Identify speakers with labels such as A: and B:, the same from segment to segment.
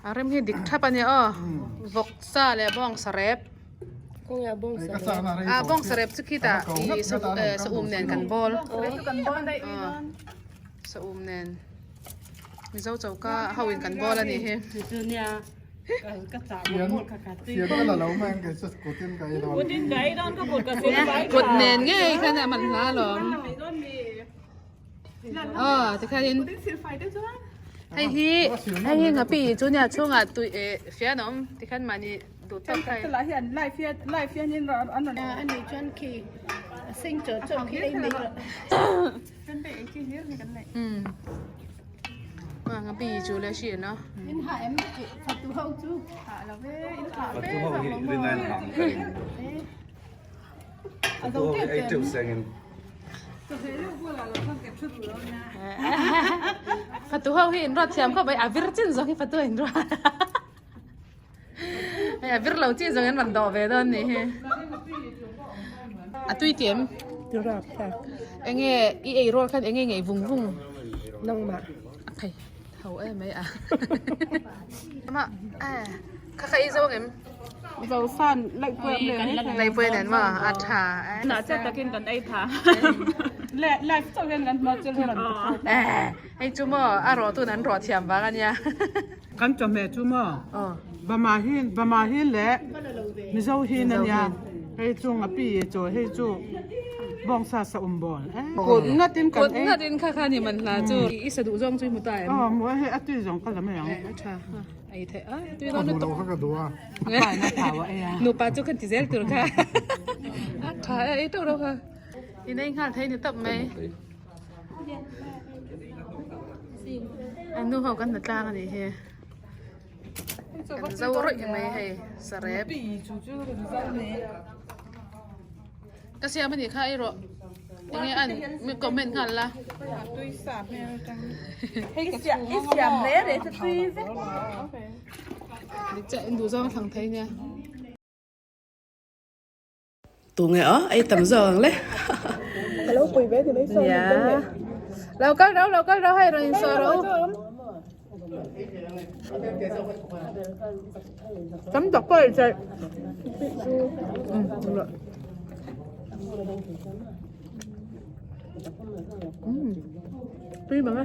A: A rem hi dik thap a nia aw vawk sa leh bawng sarep ah bawng sarep chu khitah ih saum nen kan bawl saum nen mizo choka ho in kan bawl a nih hi. Kut nen ngei khan a man hla alawm. Aw tikhanin hei hi hei hi nghapih chu nia chhungah tui eh fian a awm tikhan mahni duh tawk kha umm nghapih chu le hri a Fatu ho hi in ruat thiam khawp mai a vir chin zawng hi fatu a in ruat hei a vir lo chi zawng in rawn dawh ve dawn nih hi a tui tih em enge i ei rual khan enge ngeih vung vung
B: nangmah
A: a phei ho em mai a kha kha i zawng em.
B: Zosan laihpuia nen
A: Laihpuia nen maw a tha
B: Na che takin kan ei tha Live chauh hian kan hma chil hi rawn ti tho
A: Hei chu maw a rawh tun an rawh thiam vang ania
B: Kan chawhmeh chu maw Bama hi Bama hi leh Mizo hin ania hei chu ngapi chaw hei chu bawngsa sa um bawl kut ngatin kan
A: ei kut ngatin kha kha ni man hla chu i sa duh zawng chu i hmu ta em
B: aw hmu a hei a tui zawng ka la mai ang
A: a tha. Ei theih a tui dawn lutuk.
C: Ka duh a.
A: Nupa chu kan ti zel tur kha. A tha e ei teuh lo kha. In ei nghal thei ni tawp mai. An nu ho kan hna tlang a nih hi. Kan zo rawih mai hei sarep. Ka siam a nih kha ei rawh. Enge an mi comment nghal la.
B: Tui sa hmel atang. Hei i siam i siam re re chu tui vek.
A: Dik chiah in duh zawng a thlang thei nia.
D: Tunge aw ei tam zawk ang le.
B: Ka lo pui ve ti mai sawn
A: Nia. Lo kal ro lo kal ro hei rawn insawh ro.
B: Tam tak pawh ei theih.
A: Tui mang e.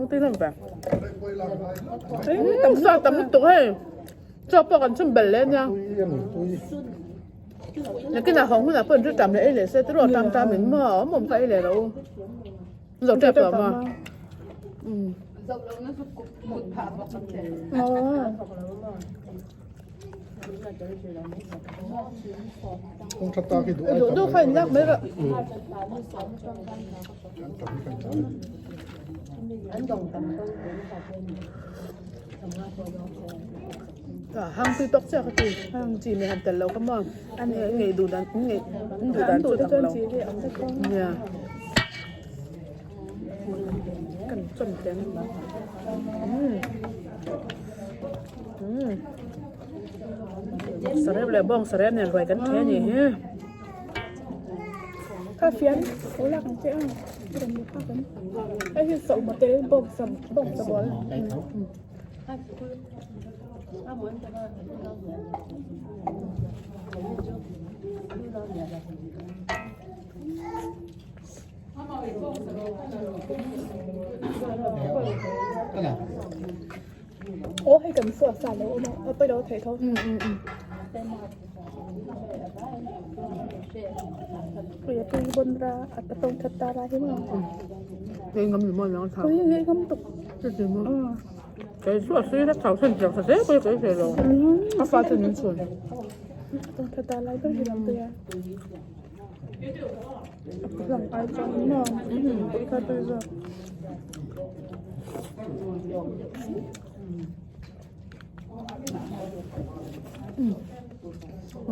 A: Tui hlawm ve. Tam sa tam lutuk hei. Chaw pawh kan chhun belh leh ania. Nakinah hawng hunah pawh in ṭam leh ei leh se tiraw ṭam ṭam in maw awm awm kha ei leh lo u zo ṭep lo maw umm duh duh kha in lak mai rawh.
B: Hang tui tawk chiah ka ti hang chi mai han tel lo kha maw ngei duh dan ngei duh dan chu dang lo nia kan chawm teh ang umm sarep leh bawng sarep nen ruai kan thei a nih hi.
E: Ka fian ko lak ang che a hei hi sawma te bawngsa bawngsa bawl. Aw hei kan suah sa lo awm a a pawi lo a theih tho. Pui a tui bawn ra a tawng that ta ra hi maw.
B: Ngei ngam ni maw nang thau.
E: Ui ngei ngam tuk.
B: Chu ti maw. Kei chu a sui la thau than chiang sa zel pawh hi ka ei thei lo. A fa chu min chhun.
E: Tawng that ta lai ber hi lam tui a. A lang ai chuan maw. Pui kha tui zawk.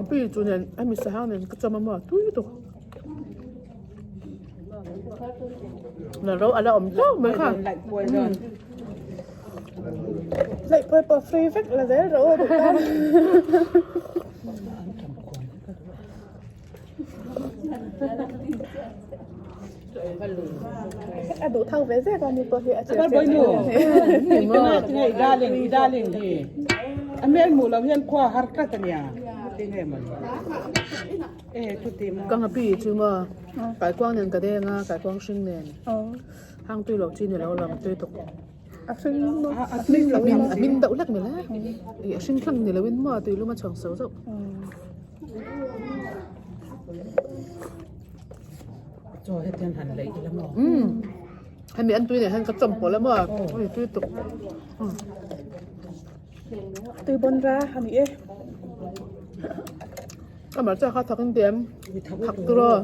B: Pi chu nen a mi sahang nen ka chawm a maw tui lutuk. La ro a la awm teuh mai kha.
E: Laih pawh pawh free vek la zel rawh aw duh tan. A duh thak ve zek a ni pawh hi a che che
B: Ni maw tinge i darling i darling hi a hmel hmuh loh hian khua har tlat a nia tinge maw e chuti maw.
A: Ka ngapi chu maw kaikuang nen ka deng a kaikuang hring nen hang tui loh chi ni lo lam tui tuk
E: a hring a hming lo
A: a hming deuh hlek ni le ih a hring thlang ni lo in maw tui lum a chhuang so zauh.
B: Chaw hetiang han lei ila maw?
A: Umm hemi an tui nen hian ka chawm pawlh a maw ui tui tuk
E: tui bawn ra a ni e
A: amah chiah kha thak in ti em thak tur aw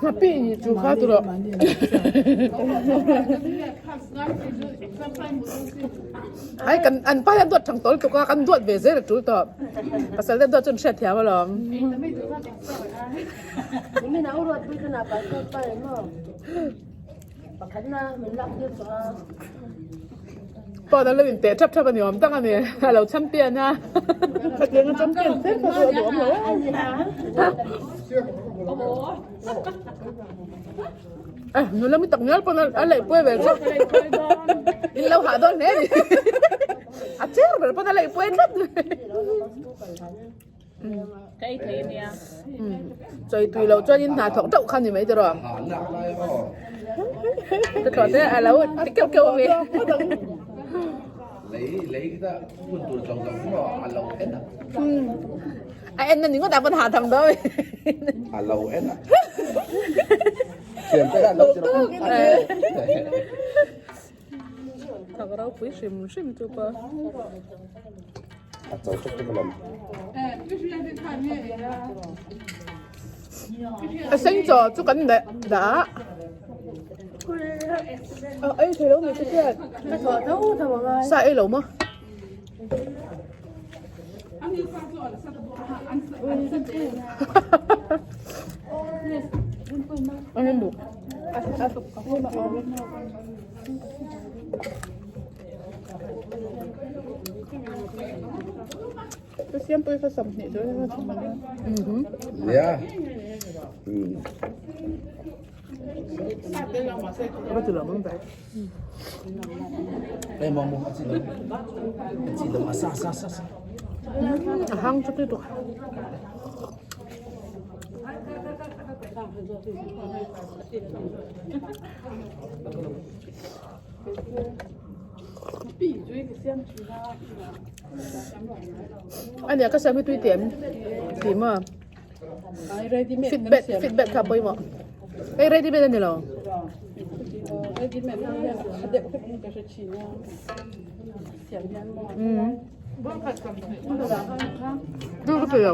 A: ngapih ni chu kha tur aw Ai kan an pa hian duat thang tawl tuk a kan duat ve zel a tul tawh pasal te duat chu an hriat thiam alawm. Pawn a lo in teh thap thap a ni awm tak a ni a lo champion a.
E: Khatiang a champion zel kha chu a duhawm lo
A: Eh, nula mi tak ngial pawn a leh puai ve tlat. In lo hah dawn hle a ni. A cher ber pawn a leh puai tlat.
E: Ka ei thei ania.
A: Chawi tui loh chuan in hna thawk teuh kha ni mai tiraw. Ka thlawh te a lo ti keuh keuh a mi. A en na ni ngawt a pawn hah tham dawn.
C: A lo en a. Thiam te khan lo ti rawh.
A: Thak ropui hrim hrim chu pa.
C: A cho chawk te ka lawm.
A: A seng chaw chu kan dah dah.
E: A ei thei lo mai te hian.
A: Sa ei lo maw?
C: Yeah.
A: A hang chu tui tuk. A nia ka siam hi tui ti em ti maw feedback feedback kha pawimawh hei ready made a ni lo. Tu ka ti lo.